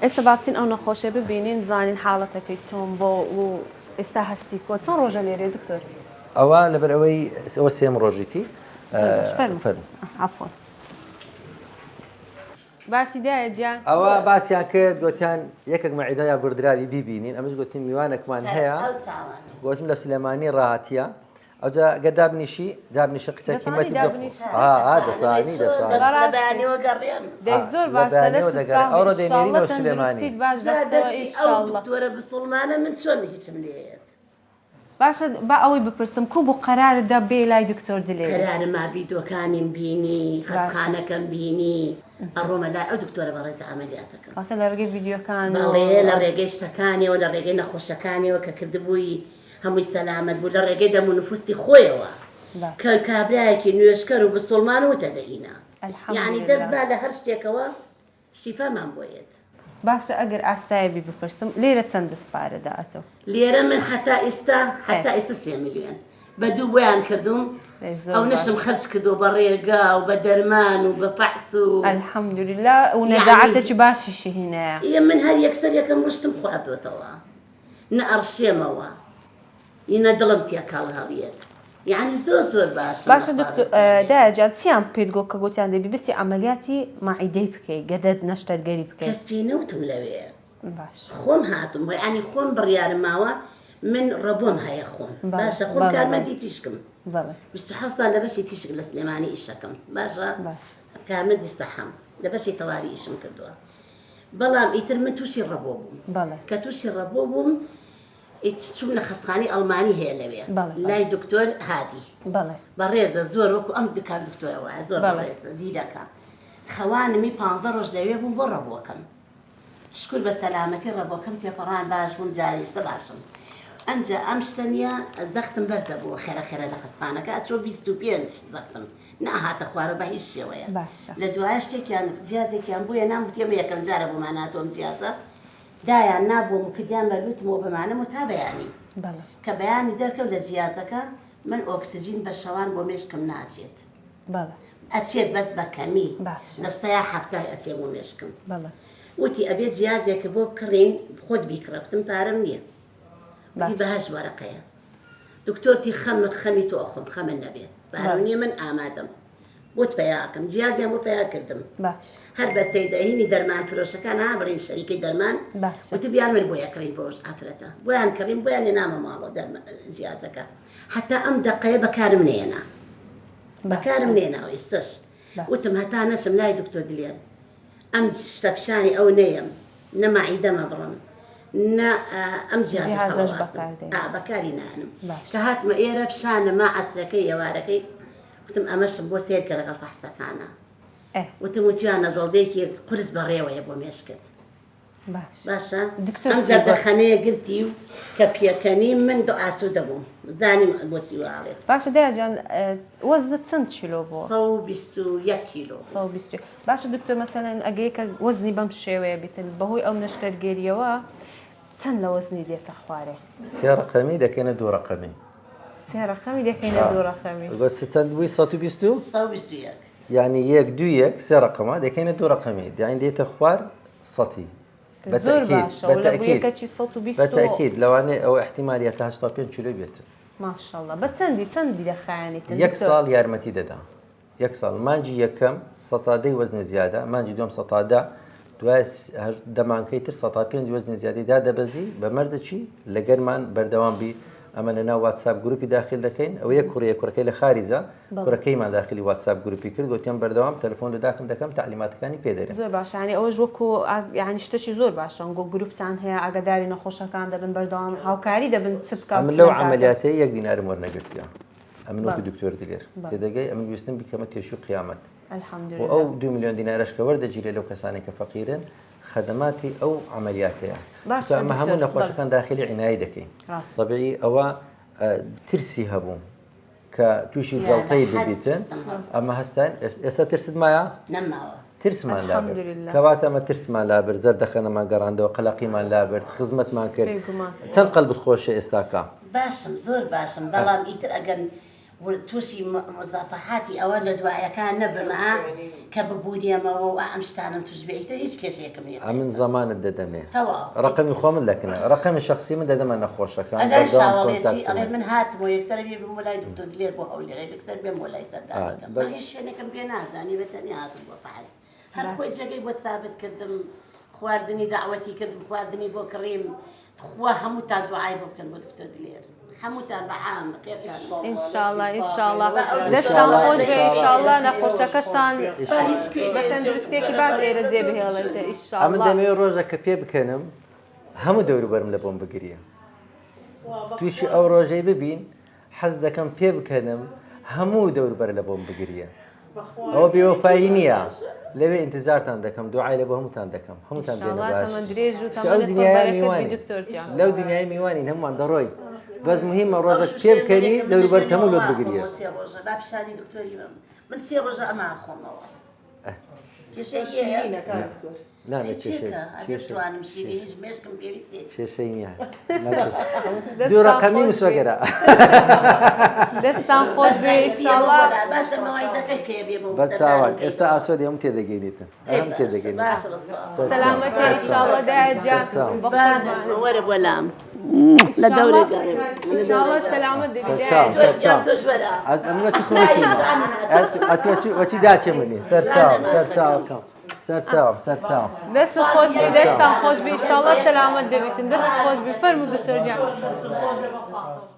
ئێستا با بچین ئەو نەخۆشە ببینین بزانین حاڵەتەکەی چۆن بۆ و ئێستا هەستی کۆ چەند ڕۆژە لێرەی دکتۆر؟ ئەوە لەبەر ئەوەی ئەوە سێم ڕۆژیتی فەرموو عەفوەن باسی دایە گیان ئەوە باسیان کرد گوتیان یەکێک مەعیدە یا بردراوی بیبینین ئەمەش گوتیم میوانێکمان هەیە گوتم لە سلێمانی ڕاهاتیە ئەوجا گەر دابنیشی دابنیشە قسە دەتوانی قیمەتی دابنیشی؟ ها ها دەتوانی دەتوانی بەڕاستی. لە بەیانیەوە گەڕێم. دەی زۆر لە باشە بەیانیەوە لەشت دەگەڕێ. ساغ بێ ئەوڕۆ ئیشاڵڵە دەینێرینەوە سلێمانی. تەندروستیت باش جا دەبتەوە دەستی ئەو ئیشاڵڵە. دکتۆرە بسوڵمانە من چۆن هیچم لێیەت. باشە با ئەوەی بپرسم کو بوو قەرارت دا بێی لای دکتۆر دلێری؟ قەرارم ما ڤیدۆکانیم بینی باشە. خەستخانەکەم بینی ئەڕۆمە لای ئەو دکتۆرە بەڕێزە عەمەلیاتەکەم. واتە لە ڕێگەی ڤیدیۆکان و بەڵێ لە ڕێگەی شتەکانیەوە لە ڕێگەی نەخۆشەکانیەوە کە کردبووی هەمووی سەلامەت بوو لە ڕێگەی دەم و نفوستی خۆیەوە کە کابرایەکی نوێژکەر و بسوڵمان وتە دەهینا یەعنی دەست با لە هەر شتێکەوە شیفامان بۆ یەت. باشە ئەگەر ئاسایە بی بپرسم لێرە چەندت پارە دا ئەتۆ؟ لێرە من هەتا ئیستا هەتا ئیستا سێ ملیۆن بە دوو بۆیان کردوم ئەونەشم خەرج کردوە بە ڕێگا و بە دەرمان و بە فەحس و الحمدللە و نەزاعەتێکی باشیشی هینایە. ئیە من هەر یەکسەر یەکەم ڕشتم خواردۆتەوە. نە ئەڕشێمەوە ی نە دڵم تێکەڵ هەڵیەت یەعنی زۆر زۆر باشم باشە بەخوا دکتۆر بەزیادەیە. دایە جان چیان پێت گۆ کە گۆتیان دەبی بچی عەمەلیاتی مەعیدەی بکەی گەدەت نەشتەرگەری بکەی؟ کەس پێی نەوتم لەوێ باش خۆم هاتم یەعنی خۆم بڕیارم ماوە من ڕەبۆم هەیە خۆم بەڵێ باشە خۆم بەڵێ بەڵێ کارمەندی تیشکم بەڵێ 27 ساڵ لە بەشی تیشک لە سلێمانی ئیشەکەم باشە باش کارمەندی سەحەم لە بەشی تەواری ئیشم کردووە بەڵام ئیتر من تووشی ڕەبۆ بووم بەڵێ. کە تووشی ڕەبۆ بووم ئیتر چووم لە خەستخانەی ئەڵمانی هەیە لەوێ بەڵێ بەڵێ. لای دکتۆر هادی بەڵێ. بەڕێزە زۆر وەکو ئەم دکان دکتۆرە وایە زۆر بەڵێ. بەڕێزە زیرەکە خەوانمی پانزە ڕۆژ لەوێ بووم بۆ ڕەبۆکەم شکور بە سەلامەتی ڕەبۆکەم تێپەڕان باش بووم جارێ ئیستا باشم ئەنجا ئەم شتە نییە زەختم بەرزە بووە خێرە خێرە لە خەستخانەکە ئەچووە 25 زەختم نەئەهاتە خوارەوە بە هیچ شێوەیە باشە. لە دوایە شتێکیان جیازێکیان بۆیە نام وتی ئەمە یەکەم جارە بۆمان هاتووە ئەم جیازە دایان نا بۆم و کردیان بە لوتمەوە بەمانەمەوە تا بەیانی بەڵێ. کە بەیانی دەرکەوت لە جیازەکە من ئۆکسجین بە شەوان بۆ مێشکم ناچێت بەڵێ. ئەچێت بەس بە کەمی باشە. لە سەیا حەفتای ئەچێ بۆ مێشکم بەڵێ. وتی ئەبێ جیازێکە بۆ بکڕین خۆت بیکڕە وتم پارەم نییە وتی باشە. بە هەشت وەرەقەیە دکتۆر تی خەمت خەمی تۆ ئەخۆم خەمت نەبێ پارەم نیە من ئامادەم بۆت پەیا ئەکەم جیازیان بۆ پەیا کردم باش هەر بەستەی دەهینی دەرمان فرۆشەکان ها بڵین شەریکەی دەرمان باشە وتبیان من بۆ ئەکڕین بۆ ئافرەتە بۆیان کڕیم بۆیان نامە ماڵەوە دەرمە جیازەکە حتا ئەم دەقەیە بەکارم نێنا بەکارم نێناوە ئێستش وتم هەتا نەچم لای دکتۆر دلێر ئەم شتە پیشانی ئەو نەیەم نە مەعیدەمە بڕم نە ئەم جیهازەش بەکاری نانم کە هاتمە ئێرە پیشانم ما عەسرەکەی ئێوارەکەی وتم ئەمەشم بۆ سێر کە لەگەڵ فەحسەکانە وتم وتیانە جەڵدەیەکی قورس بەڕێوەیە بۆ مێشکت باشە ئەم زەردەخەنەیە گرتی و کە پێکەنی من دو ئاسوودە بووم زانیم بۆچی وا ئەڵێت. باشە دایە جان وەزنت چەند کیلۆ بووە؟ 121 کیلۆ. 121 باشە دکتۆر مەسەلەن ئەگەر یەکە وەزنی بەم شێوەیە بیتن بەهۆی ئەو نەشتەرگەریەوە چەند لە وەزنی دێتە خوارێ؟ سێ ڕەقەمی دەکەینە دوو ڕەقەمی. سێ ڕەقەمی دەکەینە دوو ڕەقەمی. گوت چەند بووی 120 و؟ 121. یعنی یەک دوو یەک سێ ڕەقەمە دەکەینە دوو ڕەقەمی یعنی دێتە خوار سەتی. زۆر باشە و لە بوویەکەچی 120 بە تەئکید لەوانەیە ئەوە ئیحتیمالیە تا 85 کیلۆ بێت. ماشاءاللە بە چەندی چەندی دەخایەنیتن یەک ساڵ یارمەتی دەدا یەک ساڵ مانگی یەکەم سەتا دەی وەزنی زیادە مانگی دووەم سەتا دە دوای دە مانگەی تر سەتا پێنج وەزنی زیادەی دادەبەزی بە مەرجەکی لەگەرمان بەردەوام بی ئەمە لە ناو واتساپ گروپی داخل دەکەین ئەوە یەک کوڕیە کوڕەکەی لە خاریجە کوڕەکەیمان داخلی واتساپ گروپی کرد گوتیان بەردەوام تەلەفۆن لە داکم دەکەم تەعلیماتەکانی پێ دەرێم. زۆر باشە یانی ئەوەش وەکو یانی شتەکی زۆر باشە گۆ گروپتان هەیە ئاگاداری نەخۆشەکان دەبن بەردەوام هاوکاری دەبن چ بکا و ئەمن چ لەو نەکاتن. عەمەلیاتەی یەک دینارم وەرنەگرتیە ئەمن وەکو بەڵێ دکتۆر دلێر بەڵێ. تێدەگەی ئەمن ویستم بیکەمە تێشوی قیامەت و الحمدللە. ئەو دوو ملیۆن دینارەش کە وەردەگیرێ لەو کەسانەی کە فەقیرن خەدەماتی ئەو عەمەلیاتەیە چونکە باشە ئەمە دکتۆر هەموو بەڵێ. نەخۆشەکان داخلی عینایە دەکەین ڕاستە. تەبیعی ئەوە ترسی هەبوو کە تووشی جەڵتەی ببیتن ئەمە هەستان ئێستا ترست مایە؟ نەماوە. ترسمان لابرد کەواتە ئەمە ترسمان لابرد زەردەخەنەمان گەڕاندەوە قەلەقیمان لابرد خزمەتمان کرد چەند قەلبت خۆشە ئێستاکە؟ باشم زۆر باشم بەڵام ئیتر ئەگەر تووشی مزافەحاتی ئەوە لە دوایەکان نەبم ئا کە ببوریەمەوە و ئەم شتانەم توش بێ ئیتر هیچ کێشەیەکم نیە تا ئەمن ئێستا زەمانت دەدەمێ تەواو هیچ ڕەقەمی کێشە خۆمت لەکنە ڕەقەمی شەخسی من دەدەمە نەخۆشەکان ئەزانی بەردەوام شاوەڵێ چی کۆنتاکتم ئەڵێ هەیە من هاتمەوە یەکسەر ئەبێ بم بۆ لای دکتۆر دلێر بۆ هەولێر ئەبێ یەکسەر بێم بۆ لای ئا سەردانەکەم بەس من هیچ شوێنێکم پێ نازانی بە تەنیا هاتم بۆ فەحس هەر خۆی جێگەی بۆ سابت کردم خواردنی دەعوەتی کردم خواردنی بۆ کڕیم تخوا هەمووتان دوعای بۆ بکەن بۆ دکتۆر دلێر هەمووتان بە عام بەخێرتان ان شاء الله ان شاء الله ان شاء دەستان الله خۆش ان بێ شاء ان الله شاء الله نەخۆشەکەشتان بە تەندروستیەکی باش ئێرە جێ بهێڵێتە ئەمن ان شاء الله. دەمەوێت ڕۆژە کە پێ بکەنم هەموو دەوروبەرم لە بۆم بگریە تووشی ئەو ڕۆژەی ببین حەز دەکەم پێ بکەنم هەموو دەوروبەر لە بۆم بگریە ئەوە بێوەفایی نییە لەوێ ئینتزارتان دەکەم دوعای لە بۆ هەمووتان دەکەم هەمووتان بێنە ئینشاڵڵا باش تەمەن درێژ و چونکە ئەو تەمەنت پڕ دنیایە بەرەکەت بی میوانین دکتۆر گیان. لەو دنیای میوانین هەمووان دەڕۆین بەس مهمە ڕۆژەک پێ بکەنی دەوروبەرت هەموو لۆت بگریە. سێ ڕۆژە با پیشانی دکتۆری بم من سێ ڕۆژە ئەما خۆمەوە کێشەی هەیە شیرینە کاک دکتۆر. نا نا کێشەی چێکە ئەبێ کێشەی بتوانم شیرینیش مێشکم پێویستێتی. کێشەی نییە نەترس دوو دەستتان ڕەقەمی خۆش بێ مسۆگەرە. دەستتان خۆش بەس بێ زەعیفیە ئینشاڵڵا. بەخۆدا باشە مەوعیدەکەی کەیە بێمەوە بەرچاوان سەردانم ئێستا کەیتەوە. ئاسۆ دێ هەموو تێدەگەینیتن ئەی هەموو باشە تێدەگەینیتن باشە بەسڵاو. سەرچاو سەلامەتی سەرچاو ئینشاڵڵا دایە گیان سەرچاو. بەقوربانت. وەرە بۆ لام لە ئینشاڵڵا دەورێ گەڕێ لە ئینشاڵڵا دەورێ گەڕێ. سەلامەت دەبی دایە سەرچاو گیان. دکتۆر گیان سەرچاو تۆش وەرە. ئەمن وەچی ئای خوڕکینە ژانە ناچم. ئەتوەچی وەچی داچێ منی سەرچاوم ژانە ناچەکەم. سەرچاوەکەم سەرچاوم سەرچاوم دەستت خۆش بی سەرچاوم. دەستتان خۆش بی ئینشاڵڵا سەلامەت دەبیتن دەستت خۆش بی فەرموو دکتۆر گیان. دەستت خۆش بێ بەساخ.